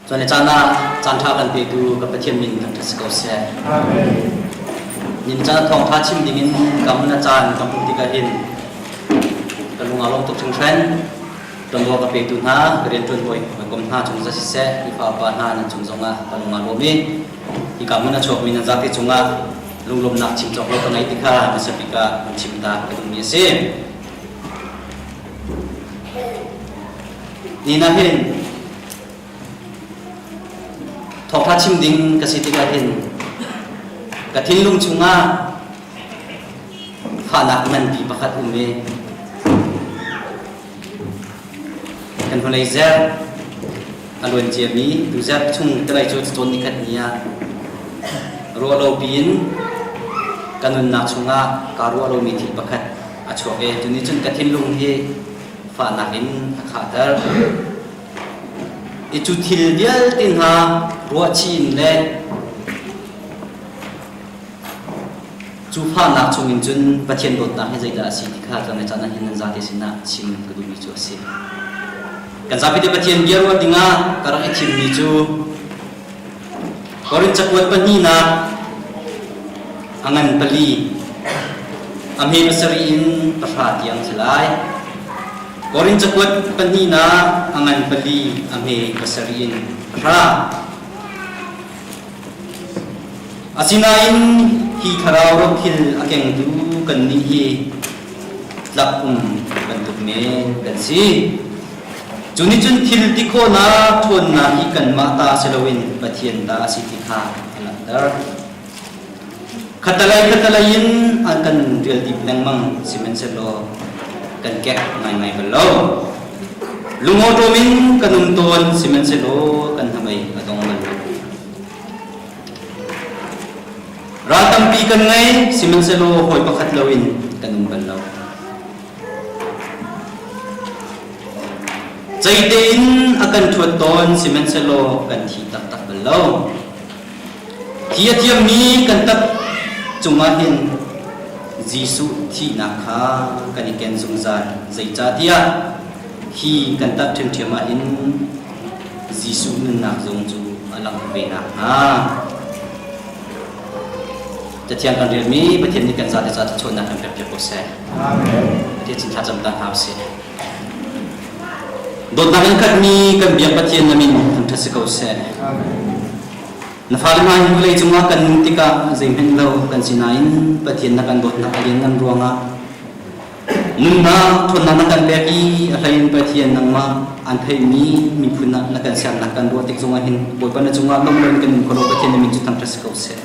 Cun le caan ah caanṭha kan petu ka Pathian min thangṭhat si ko seh. Amen. Nin caan thawngṭha chim dingin ka mun a caan ka hmuh tikah hin ka lung aa lawm tuk hringhran. Ṭuanvo ka petu hna, ka rianṭuan hawi hawikom hna cung za siseh, Khrihfa upa hna nan cung zongah ka lung aa lawm i hika hmun a chuakmi nan zate cungah lunglawmhnak chim cawk lo ka ngei ti kha hmasa bik ah hun chim ta ka duhmi a si. Ni na hin Thawngṭha chim ding ka si tikah hin ka thinlung chungah fahnak nganpi pakhat um i kan hnulei zerh a luan ciami tu zerh chung telai cu cawn nikhat ni ah ruah lo piin ka nunnak chungah kaa ruah lomi thil pakhat a chuak i cu nih cun ka thinlung hi fahnak in a khahter. I cu thil vialte hna ruahchih in le cu fahnak chungin cun Pathian dawtnak hi zeidah a si ti kha caan le caan ah hin nan zate sinah chim ka duhmi cu a si. Kan zapi te Pathian bia ruah dingah ka rak i thimmi cu Korin cakuat pahnihnak a ngan pali a hme pasarih in pahra tiang si lai. Korin cakuat pahnihnak a ngan pali a hme pasarih in pahra. Asinain hi thlarau rothil a kengtu kannih hi tlak um bantuk men kan si. Cu nih cun thil ti khawhnak ṭhawnnak hi kanmah ta si loin Pathian ta a si ti kha a langhter. Khattalei khattalei in an kan rial dip lengmang sihmanhsehlaw kan kek ngaingai bal lo. Lungawṭawm in kan um tawn sihmanhsehlaw kan hnamei a dong bal lo. Ral tampi kan ngei sihmanhsehlaw hawi pakhat loin kan um bal lo. Cei tein a kan ṭhuat tawn sihmanhsehlaw kan thi taktak bal lo. Thi a thiammi kan tak cungah hin Jesuh thihnak kha kan i ken zungzal. Zeicahtiah hi kan tak ṭhiamṭhiam ah hin Jesuh nunnak zong cu a langh ve nakhnga. Cathiang kan relmi Pathian nih kan zate ca thluachuahnak kan pek piak ko seh. Amen. Pathian sin thlacam ta hna usih. Dawtnak in khatmi kan biak Pathian na min thangṭhat si ko seh. Amen. Na fale hna hi vawlei cungah kan nun tikah zeihmanh lo kan si nain Pathian na kan dawtnak a lianngan ruangah Nunnak ṭhawnnak na kan pek i a hleiin Pathian nangmah aan theimi miphun ah na kan sernak kan ruah tik zongah hin Bawipa na cungah lawmh loin kan um kho lo Pathian na min cu thangṭhat si ko seh.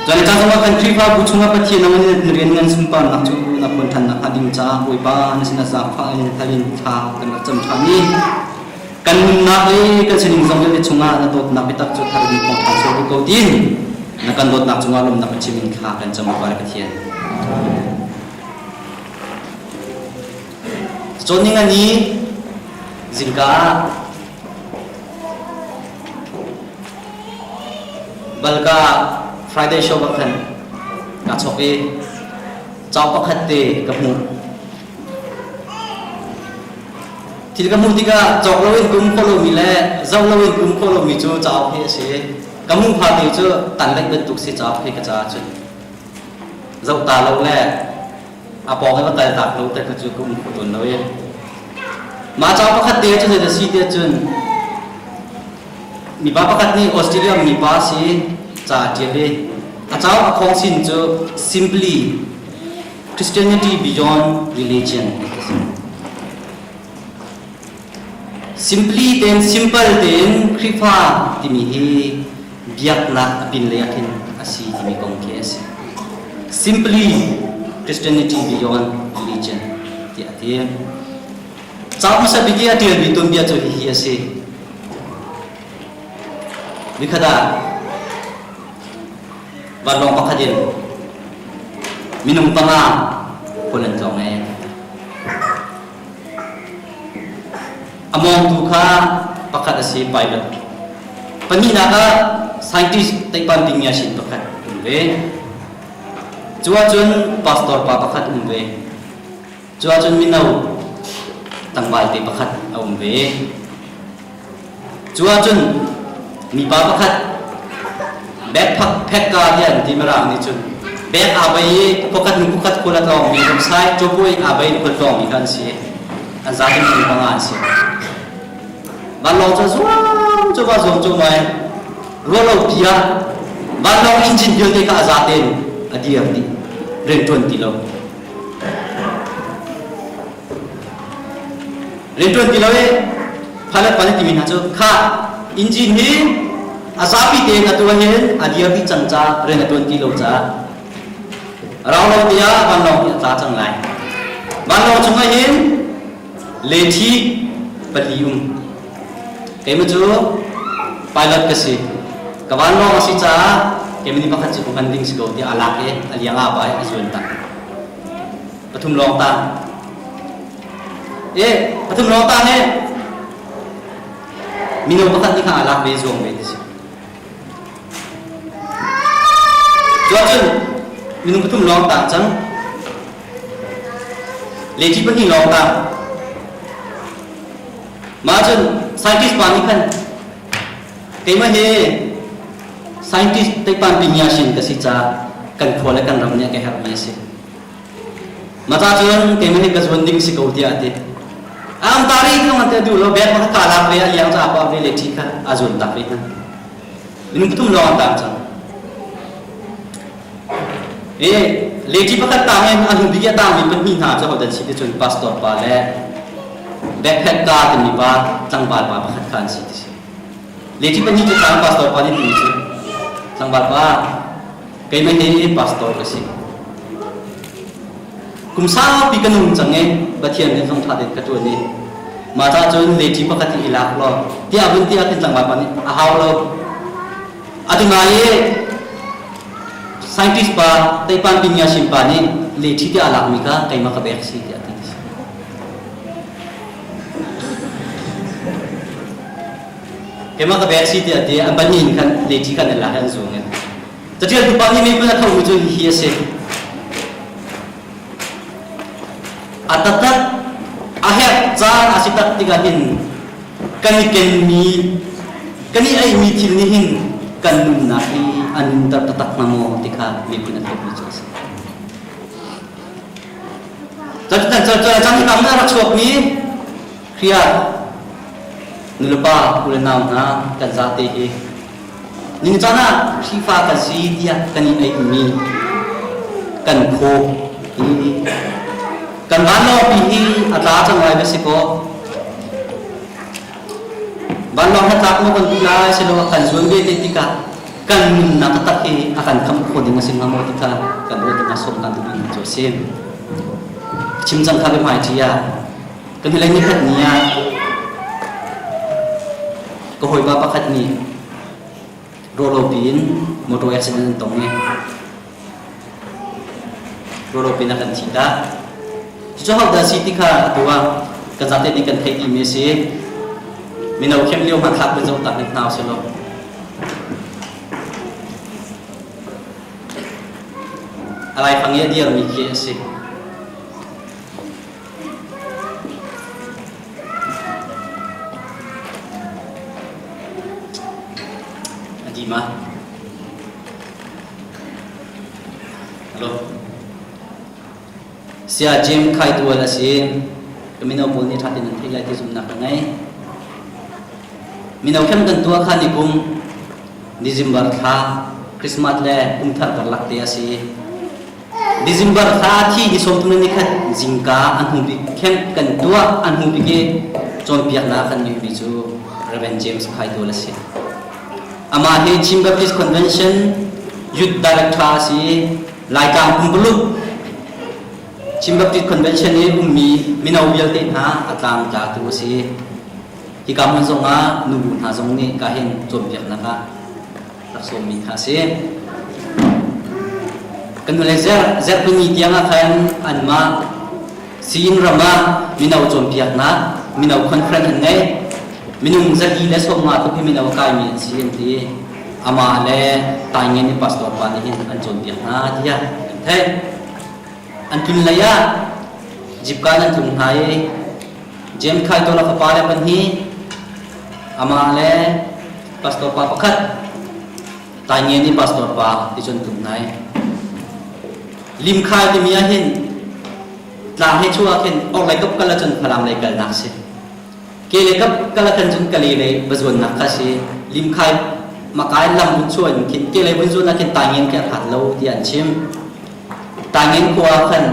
Cun ca zongah kan Khrihfabu chungah Pathian nang in rian ngan sunparnak cu na phuan ṭhan nakhnga ding caah Bawipa na sinah zaangfah in hal in thla kan rak cam ṭhan i kan nunnak le kan sining zong vialte chungah na dawtnak biatak cu thar in thawngṭha chuah ko tin na kan dawtnak cungah lawmhnak chim in thla kan cam Bawipa Pathian. Cawn ning ani zingka ah balka Friday show ah khan ka chok i cauk pakhat te ka hmuh. Thil ka hmuh tikah cawk loin kum khawh lomi le zoh loin kum khawh lomi cu cauk hi a si. Ka hmuh phate cu tanlek bantuk si cauk hi ka caah cun. Zoh ta lo le a pawng i va kal tak lo te cu ka um kho tawn lo i. Mah cauk pakhat te cu zei a si tiah cun mipa pakhat nih Australia mipa si ca a ṭial i a cauk a khawng sin cu simply Christianity beyond religion ti si. Simply tein simple tein Khrihfa timi hi biaknak a pinlei ah khin a si timi kong khi a si. Simply Christianity beyond religion tiah a ti. Cauk hmasa bik i a ṭialmi tuanbia cu hihi a si. Nikhat ah Vanlawng pakhat in minung panga khual an tlawng ee. A mawngtu kha pakhat a si pilot. Pahnihnak ah scientist Taipan Dingyasin pakhat um ve. Cu ahcun pastor pa pakhat um ve. Cu ahcun mino tlangval te pakhat a um ve. Cu ahcun mipa pakhat backpack phekka tiah an ti Mirang nih cun bag aa bei i khuakhat hnu khuakhat khual a tlawngmi rumsai cawpuai aa bei in khual tlawngmi kha an si. An zapi minung panga an si. Vanlawng cu zuam cu va zuam cu mai rualo pi ah vanlawng engine vialte kha a za tein a dir dih rianṭuan ti lo. Rianṭuan ti lo i pilot pa nih timi hna cu kha engine hi a zapi tein atu ah hin a dir dih cang ca rian a ṭuan ti lo caah rau lo te ah vanlawng hi a tla cang lai. Vanlawng chungah hin leṭhi pali um. Keimah cu pilot ka si. Ka vanlawng a si caah keimah nih pakhat cu ka hman ding si ko tiah a lak i a liang ah pa i a zuan tak. Pathum lawng ta. E, pathum lawng ta he mino pakhat nih kha a lak ve zuang ve ti si. Cuahcun minung pathum lawng tang cang. Leti pahnih lawng tang. Mah cun scientist pa nih khan keimah hi scientist teipan pinya sin ka si caah kan khua le kan ram nih a ka herhmi a si. Mata cun keimah nih ka zuan ding si ko tiah a ti. Ang tari kha te duh lo bek ka lak ve a liang ca pa ve le thi kha a zuan tak ve hna. Minung pathum lawng an tang cang. E leti pakhat tang in a hnu bik a tangmi pahnih hna cu hodan si ti cun pastor pa le backpack ka timi pa tlangval pa pakhat kha an si ti si. Leti pahnih cu tlang pastor pa nih timi cu tlangval pa Keimah hi pastor ka si. Kum saupi ka nung cang i Pathian nih zong ṭha tein ka ṭuan i mah ca cun leti pakhat hi i lak law tiah vun ti ah khin tlangval pa nih a hau lo. Atu ngai i scientist pa Teipan Pinya Shin pa nih leti tiah a lakmi kha keimah ka bek si tiah a ti. Keimah ka bek si tiah ti an pahnih in khan leti khan an lak i an zuang i Catialtu pa nih miphun a thomi cu hihi a si. A taktak a herh caan a si tak tikah hin kan i kenmi kan i eimi thil nih hin kan nunnak hi a nunter taktak hnga maw ti kha miphun a thomi cu a si. Cun hika hmun a rak chuakmi Khrih nulepa u le nau hna kan zate hi Ningcang ah Khrihfa kan si tiah kan i eihmi kan phaw hi kan vanlawngpi hi a tla cang lai va si kaw vanlawng na tlak maw kan ti lai siloah kan zuan ve te tikah kan nunnak taktak hi a kan khamh khawh ding a si hnga maw ti kha kan ruah ding ah sawm kan duh mi cu a si. Chim cang kha biahmaiṭi ah kan hlei nikhat ni ah Ka hawipa pakhat nih rawlopi in motor accident an tong i rawlopi in a kan thih ta. Cucu hodah si ti kha atu ah kan zate nih kan theih dihmi a si. Mino khem lio hmanthlak kan zoh tak ning hna usih law. A laifang i a dirmi khi a si. A di ma? Hello. Saya Jim Khai Tual a si. Ka mino pawl nih ṭha tein an theih lai ti zumhnak ka ngei. Mino khem kan tuah kha ni kum December thla Christmas le kum thar karlak te a si. December thla thi ni 30 le nikhat zingka an hnu bik camp kan tuah an hnu bik i cawnpiaknak kan ngeihmi cu Reverend James Khaitual a si. Amah hi Chin Baptist Convention Youth Director a si i Laitlang pumpuluk Chin Baptist Convention i ummi mino vialte hna a tlangtlatu a si. Hika hmun zongah nubu hna zong nih ka hin cawnpiaknak ah rak sawmmi kha a si. Kan hnulei zarhpini tiang ah khan anmah Siin ram ah mino cawnpiaknak mino conference an ngei. Minung 150 tluk hi mino a kaimi an si an ti. Amah le Taingen i pastor pa nih hin an cawnpiak hna tiah kan theih. An tlun lei ah jipka an tlung hna i James Khaitola fapa le pahnih. Amah le pastor pa pakhat Taingen i pastor pa ti cun tum nai. Limkhai timi ah hin tlang he chuah khin orhlei kap kal ahcun Falam lei kalnak si. Ke lei kap kal ahkhan cun Kale lei va zuannak kha si. Limkhai makai lam vun chuah in khin ke lei vun zuan ah khin Taingen khi a hlat lo tiah an chim. Taingen khua ah khan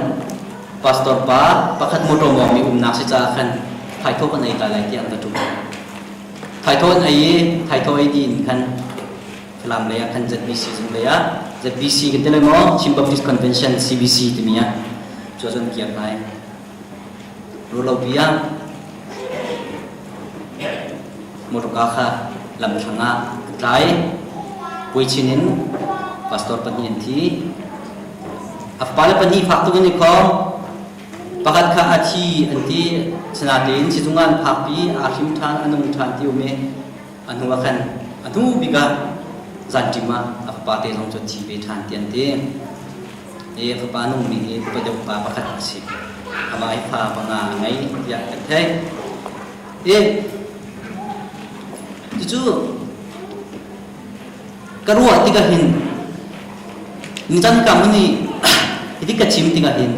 pastor pa pakhat motor mawngmi umnak si caah khan thaithawh kan ei ta lai tiah an va ṭum. Thaithawh an ei i thaithawh ei dih in khan Falam lei ah khan ZBC zung lei ah ZBC kan ti lai maw Chin Baptist Convention CBC timi ah cu cun kiak lai. Rulopi ah motorka kha lamthlang ah a tlai. Puichin in pastor pahnih an thi. A fapale pahnih fak tuk in i khawng. Pakhat kha a thi an ti. Sinain sizung ah an phakpi, aa hrim ṭhan, a nung ṭhan ti um i a hnu ah khan a hnu bik ah zanṭim ah a fapa te zong cu a thi ve ṭhan ti an ti. Hi a fapa nungmi hi upa deuh pa pakhat a si. Amah hi fa panga a ngei tiah kan theih. I cucu ka ruah tikah hin nican ka mun i hiti ka chim tikah hin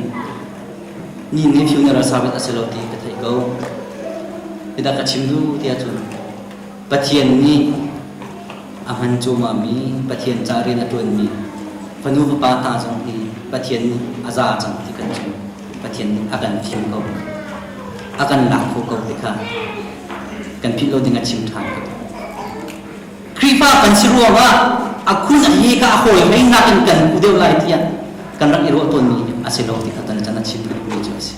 ni ni funeral service a si lo ti ka theih ko. Hidah ka chim duh tiah cun Pathian nih a hman cuahmahmi, Pathian ca rian a ṭuanmi fanu fapa hna zong hi Pathian nih a za cang ti kan chim. Pathian nih a kan thim ko, a kan lak kho ko ti kha kan philh lo ding a chim ṭhan ko. Khrihfa kan si ruangah a khun a hi kha a hawi hlei nakin kan u deuh lai tiah kan rak i ruah tawnmi a si lo ti kha tan can a chim duhmi cu a si.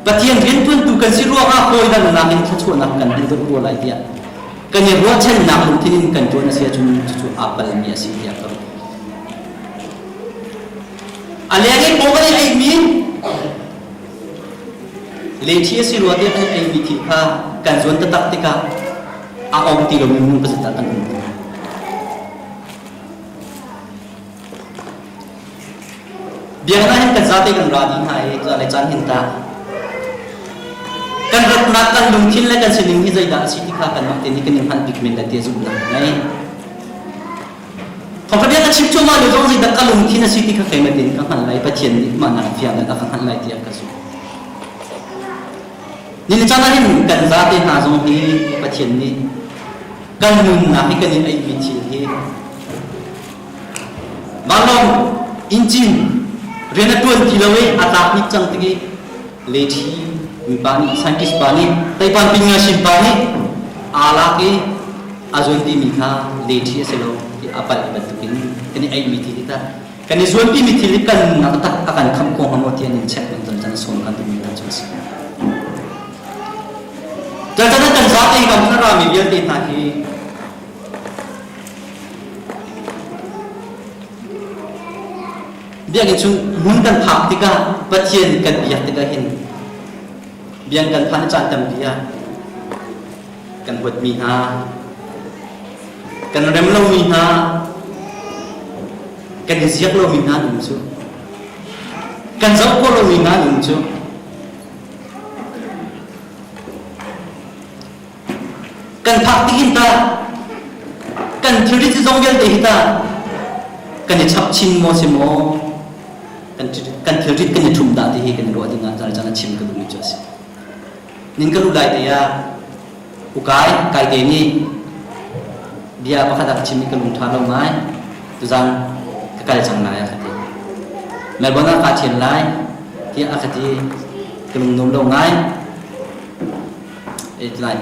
Pathian rianṭuantu kan si ruangah hawi dang nakin thluachuahnak kan hmu deuh rua lai tiah kan i ruahchannak lungthin in kan ṭuan a si ahcun cucu aa palmi a si tiah ka ruah. A leng i paw kan i eimi leṭhi a si rua tiah kan i eimi thil kha kan zuan taktak tikah a awng ti lomi minung pasat ah kan um. Biakinn ah hin kan zate kan ra dih hna i caan le caan hin tah kan ratnak kan lungthin le kan sining hi zeidah a si ti kha kanmah te nih kan i hngalh bik men lai ti zumhnak ka ngei. Thawngṭha bia ka chim cuahmah lio zong zeidah ka lungthin a si ti kha keimah tein ka hngalh lai Pathian nih mah nak fiang in a ka hngalh lai tiah ka zumh. Ni caan ah hin kan zate hna zong hi Pathian nih kan nunnak hi kan i eihmi thil hi Vanlawng engine rian a ṭuan ti lo i a tlak hnik cang tik i leṭhi mipa nih scientist pa nih taipan pingngasin pa nih aa lak i a zuanpimi kha leṭhi a si lo ti a palh bantukin kan i eimi thil hi tah kan i zuanpimi thil hi kan nunnak tak a kan khamh kho hnga maw ti an in check kan chan sawm kan duhmi hna cu a si. Chan kan zate kan rami vialte hna hi Biakinn chung hmun kan phak tikah Pathian kan biak tikah hin bian kan phan caan tampi ah kan huatmi hna kan rem lomi hna kan i ziak lomi hna um cu kan zoh khawh lomi hna um cu Kan phak tik in tah kan thilri zong vialte hi tah kan i chap chin maw si maw kan kan thilrit kan i ṭhum dah ti hi kan i ruah ding ah caan a chim ka duhmi cu a si. Nin ka luh lai te ah ukai kai te nih bia pakhat a ka chim i ka lung ṭha lo ngai tuzan ka kal cang lai a ka ti. Melbourne ah kaa ṭhial lai tiah a ka ti ka lung nuam lo ngai.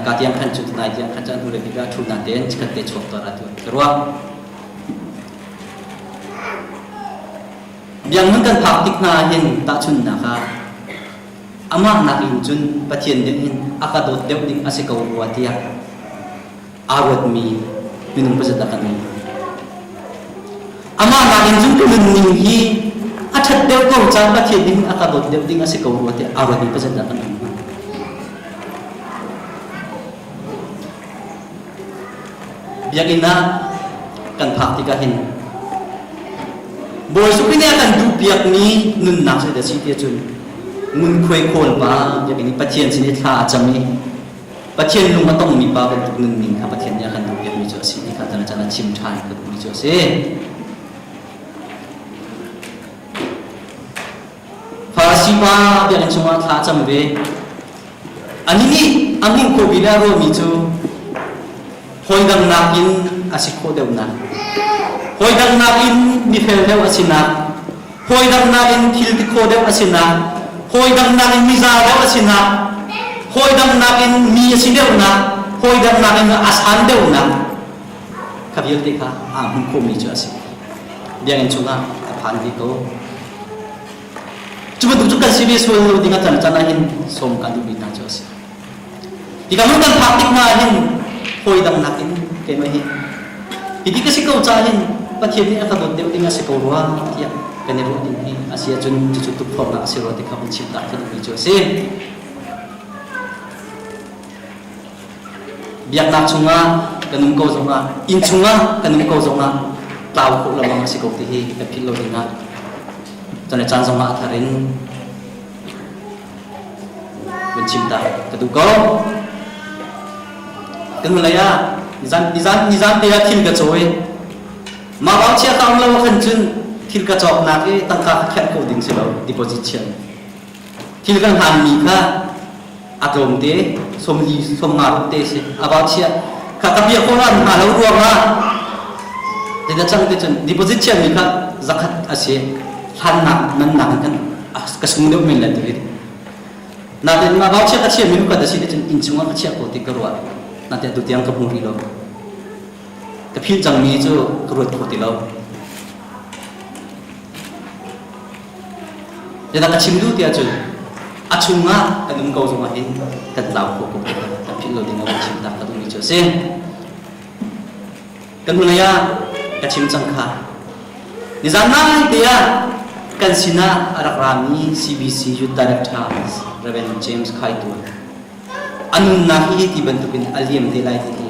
Ka tiang khan cu nai tiang khan cu an hnu le bik ah ṭhu natein chikkhat te chuak tuah tu ka ruah. Biakinn kan phak tik hna hin tahchunhnak ah amah nakin cun Pathian nih hin a ka dawt deuh ding a si ko rua tiah aa ruatmi minung pazat ah kan um. Amah nakin cun ka nunning hi a ṭhat deuh ko cang Pathian nih a ka dawt deuh ding a si ko rua tiah aa ruatmi pazat ah kan um. Biakinn ah kan phak tikah hin Bawi Jesuh nih a kan duhpiakmi nunnak zeidah a si tiah cun ngunkhuai khawl pa biakinn i Pathian sin i thla a cam i. Pathian lung a tongmi pa bantuk nunning kha Pathian nih a kan duhpiakmi cu a si ti kha caan caan a chim ṭhan ka duhmi cu a si. Farasi pa biakinn chungah thla a cam ve. Anih nih a hmuh khawh bik le a ruahmi cu hawidang nakin a si khawh deuhnak, hawidang nakin mifel deuh a sinak, hawidang nakin thil ti khawh deuh a sinak, hawidang nakin miza deuh a sinak, hawidang nakin mi a si deuhnak, hawidang nakin a san deuhnak kha vialte kha aa hmuh khawhmi cu a si. Biakinn chungah a phan ve ko. Cu bantuk cu kan si ve sual lo ding a can can ah hin sawm kan duhmi hna cu a si. Hika hmun kan phak tik hna ah hin hawi dang nakin keimah hi hiti ka si ko caah hin Pathian nih a ka dawt deuh ding a si ko rua tiah kan i ruah ding hi a si ahcun cucu tukforhnak a si rua ti kha hun chim ta ka duhmi cu a si. Biaknak chungah kan um ko zongah inn chungah kan um ko zongah tlau khawh lengmang a si ko ti hi kan philh lo dingah cun le caan zongah a thar in vun chim ta ka duh ko. Kan hnulei ah nizan nizan nizan te ah thil ka cawi. Mah bau chia ka um lo khan cun thil ka cawknak i tangka ka khiah ko ding si lo deposit chian. Thil kan hlanmi kha a tlawm te 40 50 ruk te si a bau chia kha ka bia ko ran hna lo ruangah Zeita cang te cun deposit chiami kha zakhat a si hlannak man nak in kan ka sung deuh men le ti natin ma bau chia ka chia mi ka da si te cun inn chungah ka chia ko ti ka ruah natin tu tiang ka hmu rih lo ka phil cang mi cu ka ruat kho ti lo Zedah ka chim duh tiah cun a chungah kan um ko zongah hin kan tlau khawh ko kan philh lo ding ah chim tak ka duhmi cu a si. Kan hnulei ah ka chim cang kha. Nizan nai te ah kan sinah a rak rami CBC Youth Director Reverend James Khaitu a nunnak hi ti bantukin a liam te lai ti hi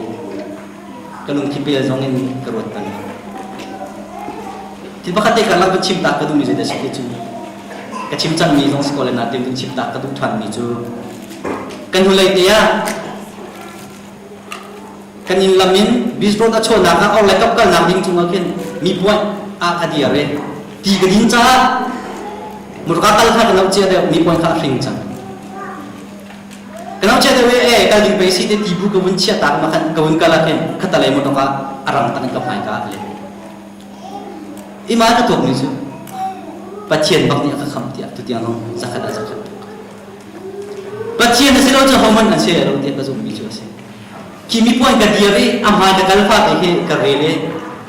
ka lungthli pel zong in ka ruat bal lo. Thil pakhat te karlak van chim ta ka duhmi zeidah si ti cu ka chim cangmi zong si ko le natin vun chim ta ka duh ṭhanmi cu kan hnulei te ah kan inn lam in bistro a chawnak ah orlei kap kalnak ding cungah khin mi puanh ah ka dir i ti ka din caah murka kal kha ka no cia deuh mi puan kha a hring cang Ka chia deuh e kal ding pei si te ti bu ka vun chia tak ma khan ka vun kal ah khin khatalei motor ah a rang tak in ka hmai ka le ima ka tuak mi cu Pathian bak nih a ka kham tiah tutiang zong zakhat ah zakhat Pathian a si lo cu homan an si lo tiah ka zumh mi cu a si khi mi puan ka dir i a hmai ka kal fa te khi ka rel i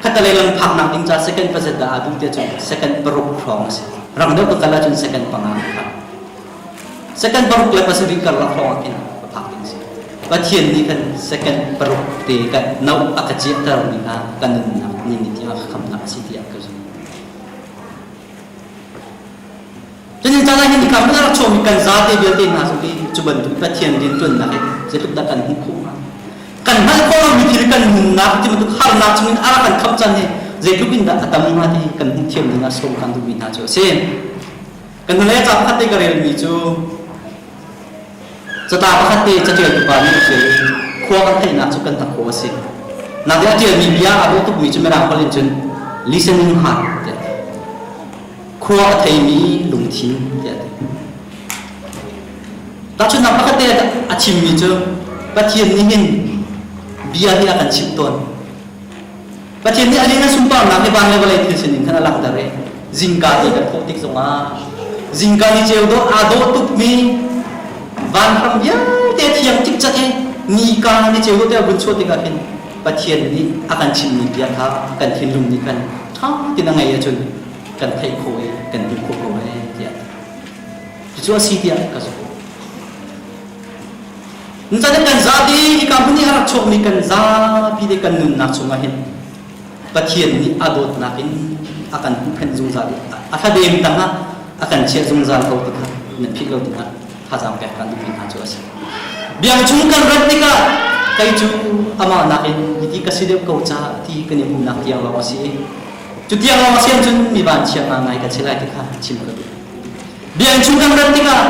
khatalei lam phak nak ding ca second pazat dah aa duh tiah cun second paruk hrawng a si rang deuh ka kal ahcun second panga ka phak Second paruk le pasarih karlak hrawng ah khin ka phak ding si. Pathian nih khan second paruk te kan no a ka ciahter mi kha kan nunnak ni ni tiang a ka khamnak a si tiah ka zumh. Cunin caan ah hin ka hmun a rak chuakmi kan zate vialte hna cu hi cu bantuk Pathian rianṭuannak hi zeitluk dah kan hmuh khawh hnga? Kan hngalh khawh lomi thil kan nunnak ti bantuk harnak chungin a rak kan khamh caan hi zeitluk in dah a tam hnga ti kan hmuh thiam ding ah sawm kan duhmi hna cu a si. Kan hnulei ca pakhat te ka relmi cu catla pakhat te caṭialtu pa nih a ṭial i khua kan theihnak cu kan hnakhaw a si. Nakin a ṭialmi bia aa dawh tukmi cu Mirang holh in cun listening heart tiah a ti. Khua a theimi lungthin tiah a ti. Tahchunhnak pakhat te a chimmi cu Pathian nih hin bia hi a kan chimh tawn. Pathian nih a lin a sunparnak hi van le vawlei thil sining khan a langhter i zingka ti kan thawh tik zongah zingka ni ceu dawh aa dawh tukmi vanhram vialte thiang cikcek i nika ni ceu dawh te a vun chuah tikah khin Pathian nih a kan chimmi bia kha kan thinlung nih khan ṭha tein a ngaih ahcun kan theih khawh i kan duh khawh ko ee tiah cucu a si tiah ka zumh. Nicaan kan zapi hika hmun i a rak chuakmi kan zapi te kan nunnak chungah hin Pathian nih a dawtnak in a kan huhphenh zungzal i a thladem tangah a kan chiah zungzal ko ti kha nan philh lo dingah thazaang pek kan duhmi hna cu a si. Biang chung kan rat tikah kei cu amah nakin hiti ka si deuh ko caah ti kan i hmuhnak tiang lawng a si i cu tiang lawng a si ahcun mi vanchia ngai kan si lai ti kha chim ka duh. Biang chung kan rat tikah.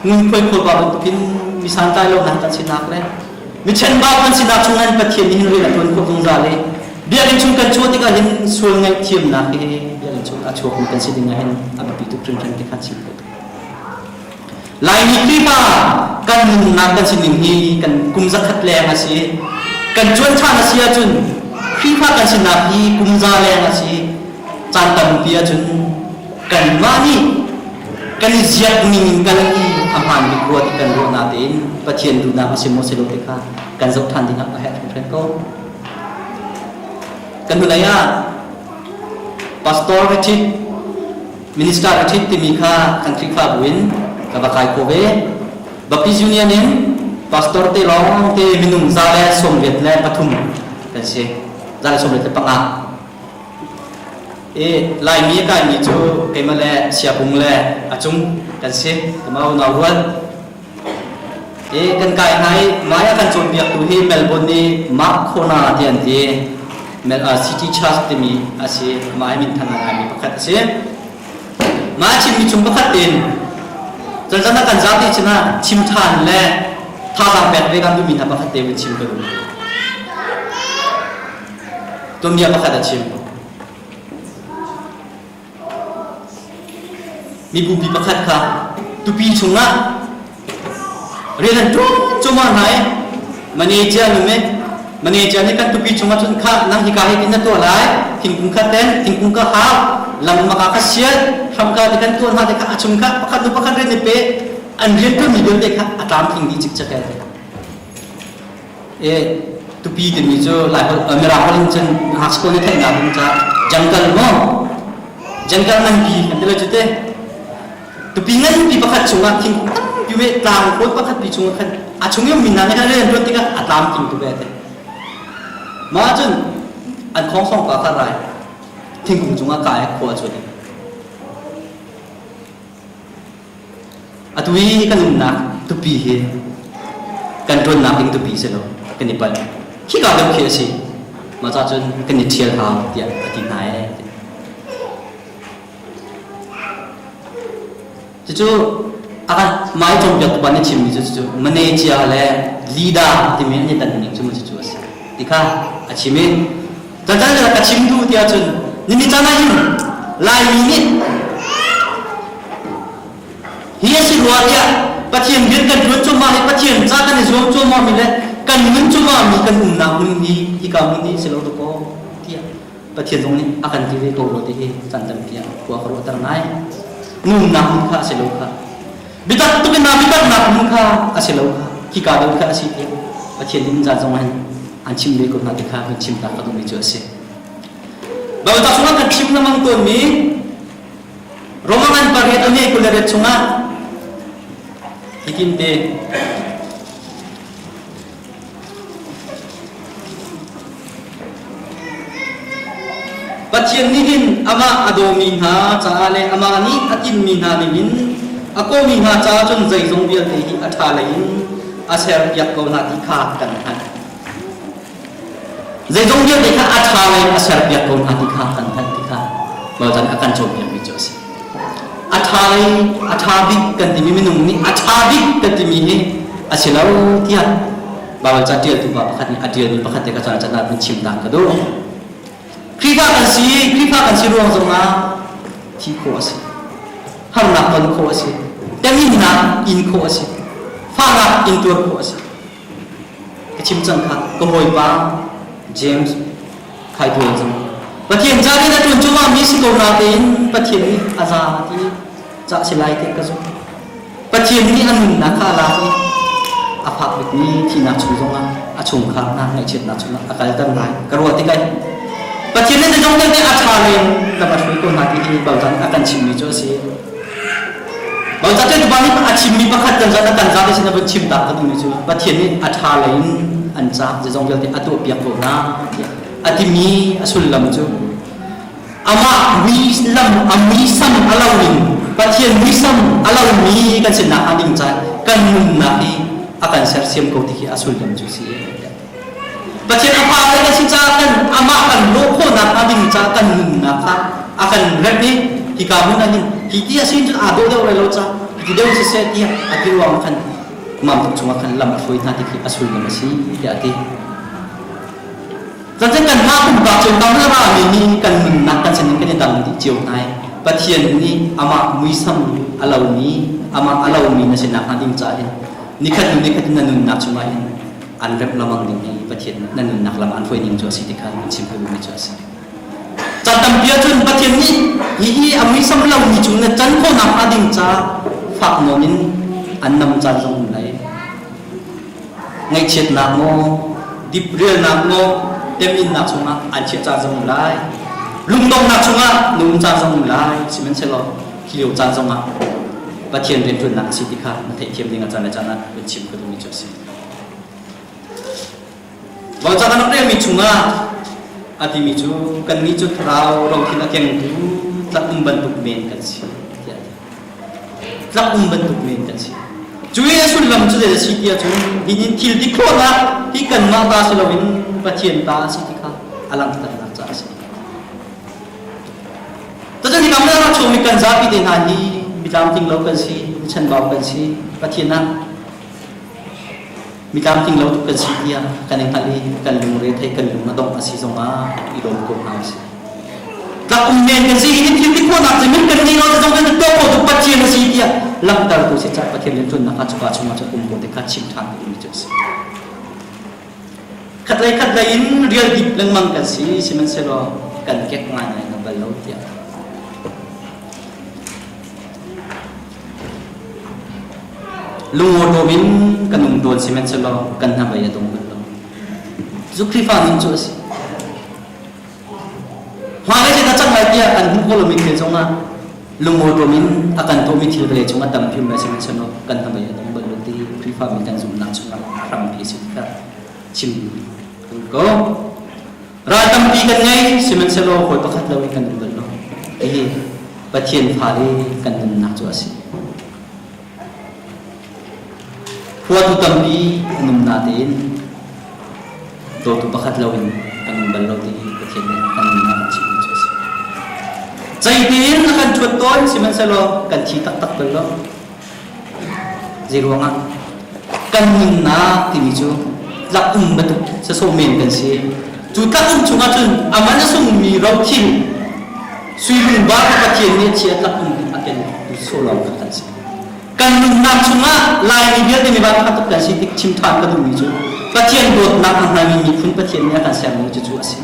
Ngunkhuai khawlpa bantukin mi santlai lo hna kan sinak le mi chenbau kan sinak chung hin Pathian nih hin rian a ṭuan khawh zungzal i biakinn chung kan chuah tikah hin sual ngaihthiamnak hi biakinn chung a chuakmi kan si ding ah hin a biapi tuk hringhran ti kha chim ka duh. Laimi Khrihfa kan nunnak kan sining hi kan kum zakhat leng a si. Kan cuan ṭhan a si ahcun Khrihfa kan sinak hi kum za leng a si. Caan tampi ahcun kanmah nih kan i ziak ning in kal i a hmaan bik rua ti kan ruah natein Pathian duhnak a si maw si lo ti kha kan zoh ṭhan ding ah a herh hringhran ko. Kan hnulei ah Pastor Richard Minister Richard timi kha kan Khrihfabu in ka va kai kho ve. Baptist Union in pastor te lawng te minung 183 kan si. 185. I Laimi a kaimi cu keimah le Siapung le a cung kan si. Kama unau rual. I kan kai hna i mai a kan cawnpiaktu hi Melbourne i Mark Khona ti an ti. City Church timi a si. Amah hi minthang ngaimi pakhat a si. Mah a chimmi chung pakhat in zanzan ah kan zapi sinah chim ṭhan le thazaang pek ve kan duhmi hna pakhat te vun chim ka duh. Tuanbia pakhat a chim. Mibupi pakhat kha tupi chungah rian an ṭuan cuahmah hna i manager nu nih manager nih kan tupi chungah cun kha nang hika hi tin na tuah lai thingkung kha ten thingkung ka hau lam maka ka sial hram ka ti kan tuah hna te kha a chung kha pakhat hnu pakhat rian i pe an rian ṭuanmi vialte kha a tlamtling dih cikcek e tupi timi cu Laiholh Mirang holh in cun ngakchia nih theihnak ding caah jungle maw jungle nganpi kan ti lai cu te tupi nganpi pakhat chungah thingkung tampi ve tlang kawl pakhat pi chungah khan a chung i ummi hna nih khan rian ṭuan tikah a tlamtling tuk ve te mah cun an khong song pa kha rai thingkung cungah kai khua chuan Atu i kan umnak tupi hi kan ṭuannak ding tupi si lo, kan i palh. Khika deuh khi a si. Mah cah cun kan i ṭhial hau tiah a ti hna ee. Cucu a kan mai cawnpiaktu pa nih chimmi cu cucu manager le leader timi an i tan ning cu cucu a si. Ti kha a chim i Cancan ka chim duh tiah cun nini caan ah hin Laimi nih hi a si rua tiah Pathian rian kan ṭuan cuahmah hi Pathian ca kan i zuam cuahmah mi le kan nun cuahmah mi kan umnak hmun hi hika hmun hi si lo dakaw tiah Pathian zong nih a kan ti ve ko rua ti hi caan tampi ah khua ka ruahter ngai. Nunnak hmun kha a si lo kha. Biatak tuk in naa biataknak hmun kha a si lo kha hika deuh kha a si tiah Pathian nih zan zong hin an chim ve ko hna ti kha kan chim ta ka duhmi cu a si. Baibal chungah kan chim lengmang tawnmi Roma ngan pariat a ne 28 chungah hitin te Pathian nih hin amah a dawmi hna caah le amah nih a tinmi hna ningin a kawmi hna caah cun zeizong vialte hi a ṭha lei in a serpiak ko hna ti kha kan hngalh. Zeizong vialte kha a ṭha lei in a serpiak ko hna ti kha kan hngalh ti kha Bawipa nih a kan cawnpiakmi cu a si. A ṭha lei a ṭha bik kan timi minung nih a ṭha bik kan timi hi a si lo tiah Baibal ca ṭialtu pa pakhat nih a ṭialmi pakhat te ka caan can ah vun chim ta ka duh. Khrihfa kan si, Khrihfa kan si ruang zongah thi khawh a si. Harnak ton khawh a si. Teminnak in khawh a si. Fahnak in tuar khawh a si. Ka chim cang kha ka hawipa James Khaitual cang. Pathian ca nih na ṭuan cungah mi si ko natein Pathian nih a za ti cah si lai ti ka zumh. Pathian nih a nunnak kha a lak i a fak bikmi thihnak chung zongah a chungkhar hna ngaihchiatnak chungah a kalter lai ka ruah tikah Pathian nih zeizong vialte a ṭha lei in lam a hruai ko hna ti hi Bawipa nih a kan chimmi cu a si. Bawipa cu nih a chimmi pakhat kan zat a kan zat sin a vun chim tak ka duhmi cu Pathian nih a ṭha lei in an ca zeizong vialte a tuahpiak ko hna tiah a timi a sullam cu Amah muilam a muisam a lo in Pathian muisam a lomi kan sinak hnga ding caah kan nunnak hi a kan sersiam ko ti khi a sullam cu si. Pathian a fa le kan si caah kan amah kan lawh khawhnak hnga ding caah kan nunnak kha a kan remh i hika hmun ah hin hi ti a sin cun aa dawh deuh lai lo caah. Hiti deuh siseh tiah a ti ruang khan mam tuk chungah khan lam a hruai hna ti khi a sullam a si tiah a ti. Cun kanmah pumpak cu dang a rami nih kan nunnak kan sining kan i dang dih cio hna i Pathian nih amah muisam a lomi amah a lomi na si nakhnga ding caah hin nikhat hnu nikhat na nunnak chungah hin an remh lamang ding hi Pathian na nunnak lam an hruai ning cu a si ti kha an chim duhmi cu a si. Caan tampi ahcun Pathian nih hihi a muisam lomi cung na can khawh nakhnga ding ca fak nawn in an nam caan zong um lai. Ngaihchiatnak maw, diprialnak maw, teminnak chungah an chiah caan zong um lai. Lungdonghnak chungah na um caan zong um lai. Sihmanhsehlaw hi lio caan zongah Pathian rianṭuannak a si ti kha na theihthiam ding ah caan le caan ah kan chim ka duhmi cu a si. Vauca kan rak relmi chungah a timi cu kannih cu thlarau rothin a kengtu tlak-um bantuk men kan si tiah a ti. Tlak-um bantuk men kan si. Cu i a sullam cu zei a si ti ahcun hinin thil ti khawhnak hi kanmah ta si loin Pathian ta a si ti kha a langhternak caah a si. Cucu hi kam rak chungmi kan zapi te hna hi mi tlamtling lo kan si, mi chanbau kan si, Pathian ah Mi tlamtling lo tuk kan si tiah kan i hngalh i kan lungre thei kan lung a dongh a si zongah i lawm ko hna usih. Tlak um men kan si hi thil ti khawhnak cu min kan ngei lo zong kan tuah khawh tu Pathian a si tiah langhtertu si cah Pathian rianṭuannak kha cuka chungah cun um ko te kha chim ṭhan ding cu a si. Khatlei khatlei in rial dip lengmang kan si sihmanhsehlaw kan kek ngaingai na bal lo tiah Lungawṭawm in kan um tawn sihmanhsehlaw kan hnabei a dong bal lo. Cu Khrihfa nun cu a si. Hmailei zeidah cang lai tiah kan hmuh khawh lomi thil zongah lungawṭawm in a kan tuahmi thil vawlei cungah tampi um lai sihmanhsehlaw kan hnabei a dong bal lo ti Khrihfami kan zumhnak chungah a hrampi a si tikah chim kan ko. Ral tampi kan ngei sihmanhsehlaw hawi pakhat lo in kan um bal lo. Hihi Pathian fale kan nunnak cu a si. Huatu tampi an um natein dawtu pakhat lo in kan um bal lo ti hi Pathian nih kan nunnak a chimmi cu a si. Cei tein a kan ṭhuat tawn sihmanhsehlaw kan thi taktak bal lo. Zeiruangah kan nunnak timi cu tlak um bantuk sasawh men kan si. Cu tlak um chungah cun a man a sungmi rothil sui lungvar kha Pathian nih a chia tlak um a ken tu sawlawng kha kan si. Kan nunnak chungah Laimi vialte mi van tuk kan si tik chim ṭhan ka duhmi cu Pathian dawtnak a hngalmi miphun Pathian nih a kan sermi cu cu a si.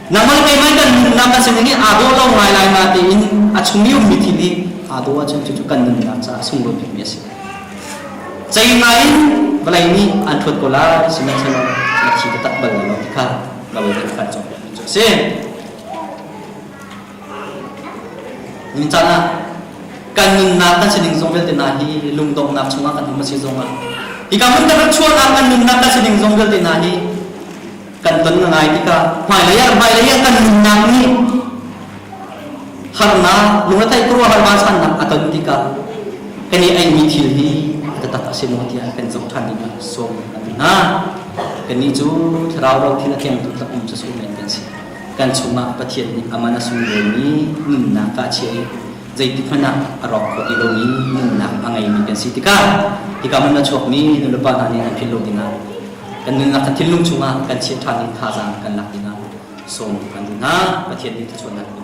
Nangmah keimah kan nunnak kan sining hi aa dawh lo ngai lai natein a chung i ummi thil hi aa dawh ahcun cucu kan nunnak caah sunglawi bikmi a si. Cei ngai in vawlei nih an ṭhuat ko lai sihmanhsehlaw na thi taktak bal lai lo ti kha vawlei nih a kan cawnpiakmi cu a si. Nihin caan ah kan nunnak kan sining zong vialte hna hi lungdonghnak chungah kan um a si zongah hika hmun kan rak chuahnak kan nunnak kan sining zong vialte hna hi kan ton ngai tikah hmailei ah hmailei ah kan nunnak nih harnak lungretheih khuaruahhar vansannak a ton tikah kan i eimi thil hi a taktak a si maw tiah kan zoh ṭhan ding ah sawm kan duh hna. Kannih cu thlarau ro thil a kengtu tlak-um cu men kan si. Kan chungah Pathian nih a man a sunglawimi nunnak ka chia i zeitik hmanh ah a rawk kho ti lomi nunnak a ngeimi kan si tikah hika hmun a chuakmi nulepa hna nih an philh lo dingah kan nunnak kan thinlung chungah kan chiah ṭhan i thazaang kan lak dingah sawm kan duh hna. Pathian nih thluachuahnak pe.